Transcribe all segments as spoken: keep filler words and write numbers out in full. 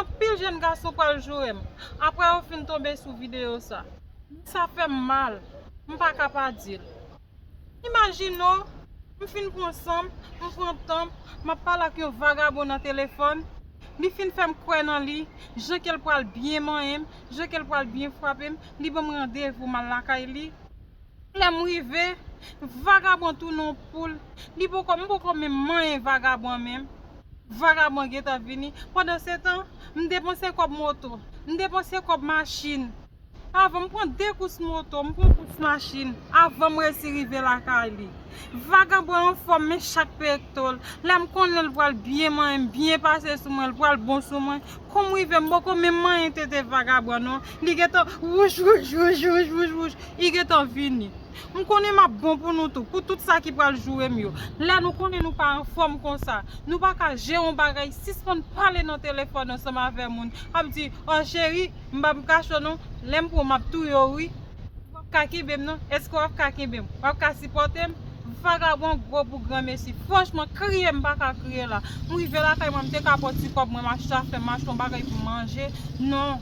Anpil jèn gason pral joure m. Apre yo fin tonbe sou videyo sa. Sa fè m mal. M pa ka pa di l. Imajine w, m fin pran san m, m pran tan m, m ap pale ak yon vagabon nan telefòn. Li fin fè m kwè nan li, jan ke l pral byen manyen m, jan ke l pral byen frape m, li ban m randevou m al lakay li. Lè m rive, vagabon tounen yon poul. Li poko, m poko menm manyen vagabon an menm. Vagabon an gentan vini. Pandansetan, m depanse kòb moto, m depanse kòb machin. Avan m pran de kous moto, m pran kous machin, avan m resi rive lakay li. Vagabon an anfòm, men chak pekto l. Lè m konnen l pral byen manyen m, byen pase sou mwen, l pral bon sou mwen. Kou m rive, m poko menm manyen tete vagabon non. Li gentan wouj, wouj, wouj, wouj, wouj, wouj. Li gentan vini. M konnen m ap bon pou nou tou, pou tout sa ki pral joure m yo. Lè nou konnen nou pa anfòm konsa, nou pa ka jere yon bagay, sispann pale nan telefòn ansanm avè moun. Ap di, "Ò cheri, m p ap kache w non, lè m pran w m ap touye w wi. W ap ka kenbe m non, èske w ap ka kenbe m? W ap ka sipòte m?" Vagabon gwo pou granmesi. Franchman, kriye m pa ka kriye la. M rive lakay mwen, m te ka pran ti kòb mwen, m achte afè, m achte yon bagay pou m manje. Non.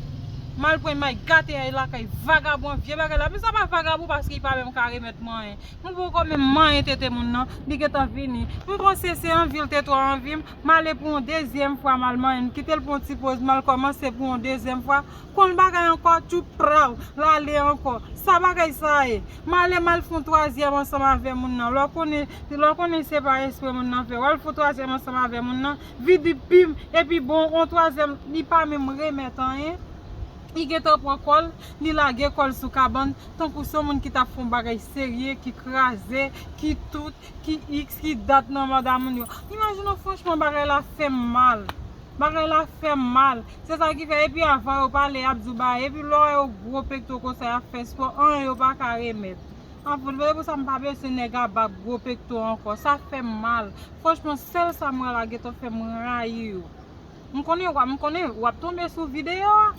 M al pran, m al gate lakay vagabon, vye bagay la. Men sa pa vagabon paske li pa menm ka remèt mwen anyen. M poko menm manyen tete moun nan, li gentan vini. M panse se anvi l te twò anvi m, m ale pou yon dezyèm fwa, m al manyen, m kite l pou yon ti poz, m al kòmanse pou yon dezyèm fwa. Konn bagay ankò, tchoup, praw, l ale ankò. Sa bagay sa ye? M ale, m al fè yon twazyèm ansanm avè moun nan. Lè w konnen, lè w konnen se pa espre moun nan fè. W al fè yon twazyèm ansanm avè moun nan, vidi pim, epi bon, yon twazyèm, li pa menm remèt anyen. Li gentan pran kò l, li lage kò l sou kabann, tankou se yon moun ki t ap fè yon bagay serye, ki kraze, ki tout, ki iks, ki dat nan manda moun yo. Imajine w, franchman, bagay la fè m mal. Bagay la fè m mal. Se sa ki fè, epi avan yo pale, y ap di w bagay. Epi lè w wè yo gwo pekto konsa, y ap fè espò, anyen yo pa ka remèt. Anfen, se pou sa m pa bezwen nèg a bab gwo pekto ankò. Sa fè m mal. Franchman, sèl sa m wè la gentan fè m rayi yo. M konnen w ap, m konnen w ap tonbe sou videyo a.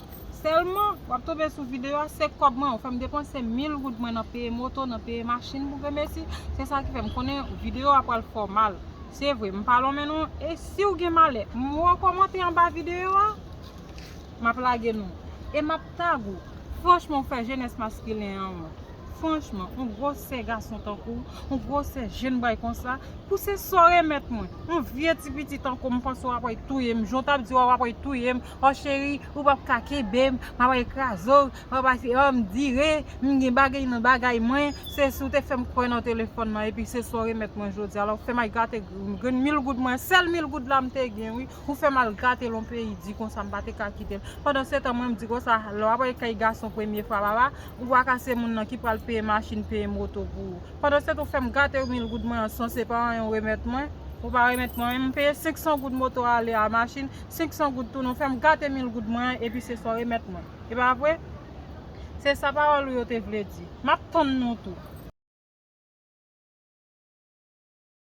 Sèlman, w ap tonbe sou videyo a, se kòb mwen. Ou fè m depanse mil goud mwen nan peye moto, nan peye machin pou granmesi. Se sa ki fè m konnen videyo a pral fè w mal. Se vre, m pa lonmen non. E si w gen malè, m wè w kòmante anba videyo a, m ap lage non. E m ap tag ou. Franchman, ou fè jenès maskilen an wont. Franchman, yon gwosè gason tankou w, yon gwosè jèn bway konsa, pou se sa w remèt mwen. Yon vye ti pitit tankou m, m panse w ap touye m. Jan w t ap di w ap touye m. Ò cheri, ou p ap ka kenbe m, m ap kraze w, m ap, ò, m dire, m gen bagay nan bagay mwen. Se si w te fè m kwè nan telefòn nan, epi se sa w remèt mwen jodi a. Alò, fè m al gate grenn mil goud mwen, sèl mil goud la m te gen, wi. Ou fè m al gate l yon peyi di konsa, m pa te ka kite l. Pandansetan, mwen, m di konsa, lè w ap al kay gason premye fwa, papa, ou pa ka se moun nan ki pral peye machin, peye moto pou ou. Pandansetan, ou fè m gate mil goud mwen an san se pa anyen ou remèt mwen. Ou pa remèt mwen, m peye senk san goud moto ale a machin, senk san goud tounen, ou fè m gate mil goud mwen an, epi se sa w remèt mwen. E pa vre? Se sa pawòl ou yo te vle di. M ap tann nou tou.